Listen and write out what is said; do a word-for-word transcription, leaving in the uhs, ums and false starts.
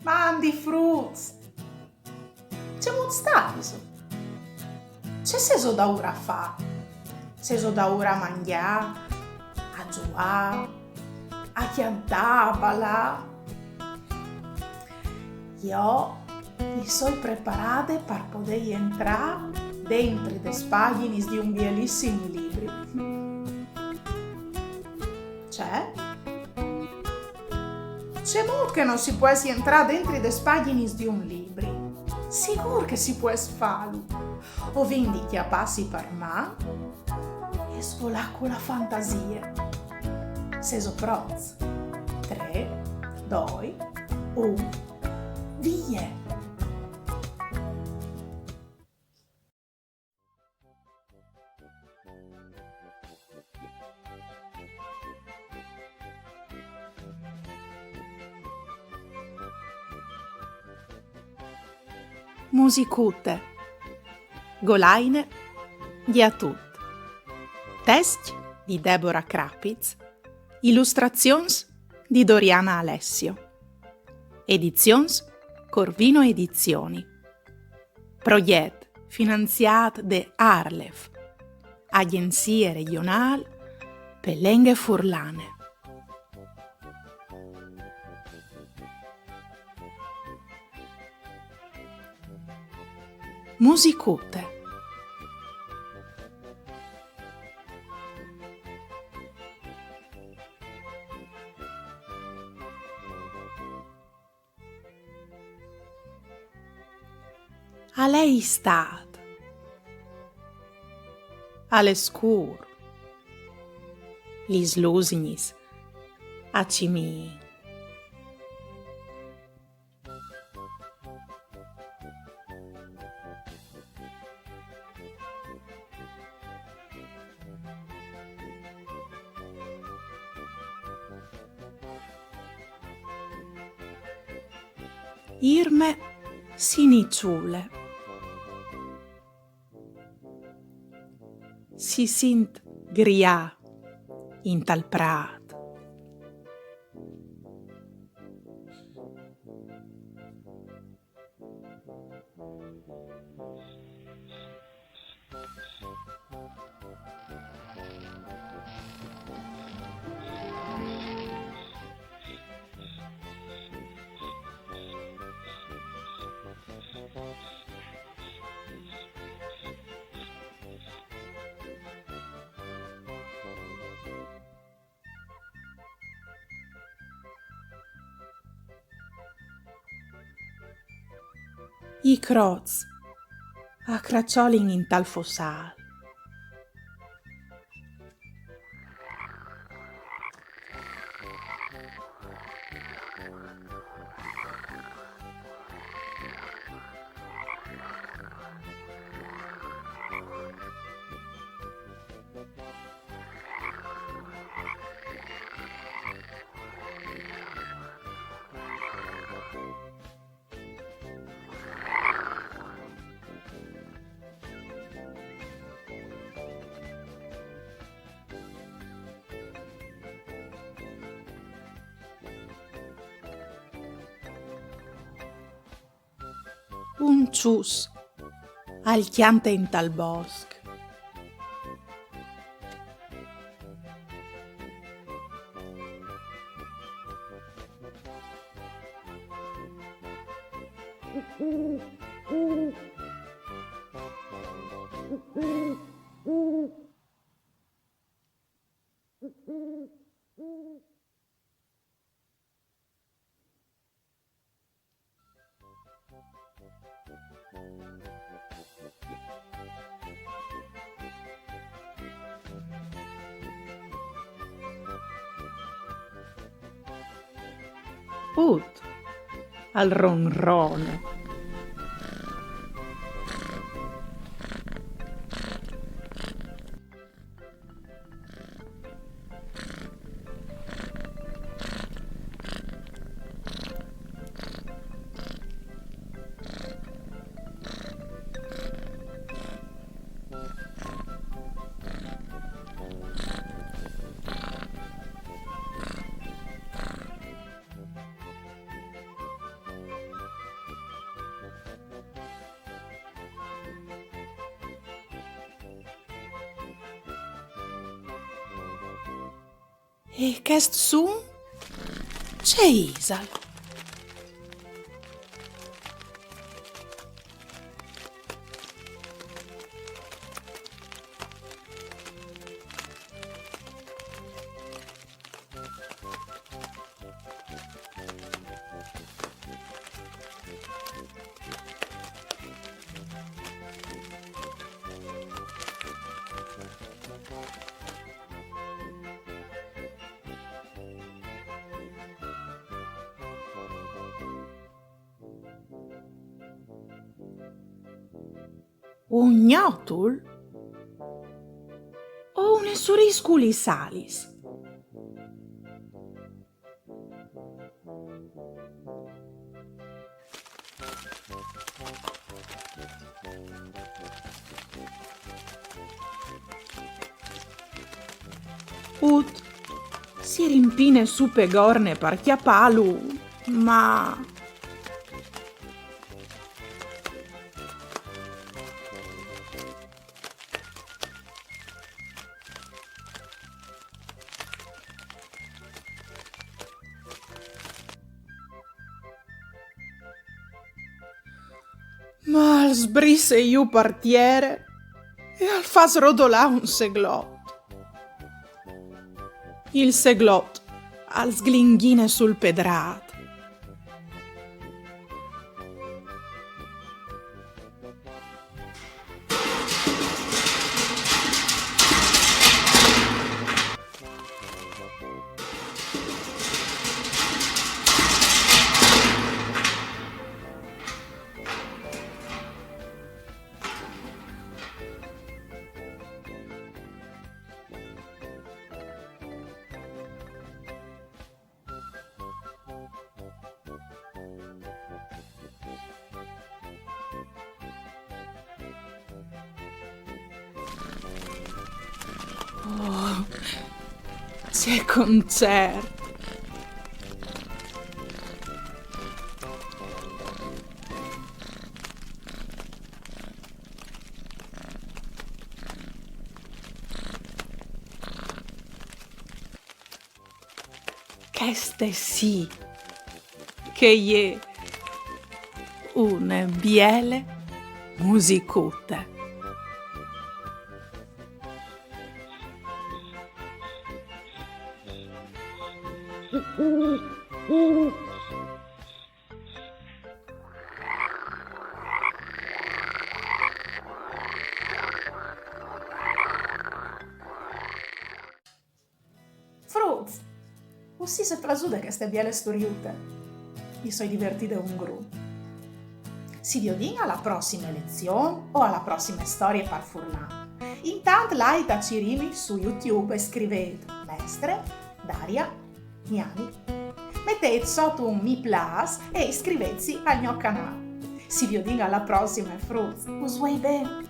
Mandi fruts! Cemût staiso? Ce sêso daûr a fâ? Sêso daûr a mangjâ, a zuiâ, a cjantâ, a balâ? Jo mi soi preparade par podê jentrâ dentri des pagjinis di un bielissim libri. Ce? Cemût che no si pues jentrâ dentri des pagjinis di un libri? Sigûr che si pues fâlu. O vin di cjapâsi par man e svolâ cu la fantasie. Sêso pronts? Trê, doi, un, vie! Musicute. Golaine, Gjatut. Test di Debora Crapiz, ilustrazions di Doriana Alessio. Edizions Corvino Edizioni. Progjet finanziât de ARLeF, Agjenzie Regjonâl pe Lenghe Furlane. Musicute. Al è Istât. Al è scûr. Lis lusgnis a cimiin. Irme si niçule. Si sint griâ intal prât. I crots a craçolin intal fossâl. Un cis al cjante intal bosc. Ut al ronrone. E chest sun? Ce isal? Un gnotul? O une surîs cu lis alis? Ut si rimpine su pe gorne par cjapâlu, ma Ma al sbrisse jù par tiere e al fâs rodolâ un seglot. Il seglot al sglinghine sul pedrât. Oh, ce concert! Cheste sì che e je une biele musicute. Fruts! Us ise plasude cheste biele storiute? Mi soi divertide un grum. Si viodìn a la prossime lezion o a la prossime storie par furnâ. Intant lait a cirîmi su YouTube e scrivêt Mestre Daria Miani. Metêt sot un mi plâs e iscrivêtsi al gno canâl. Si viodìn a la prossime, fruts. Us vuei ben.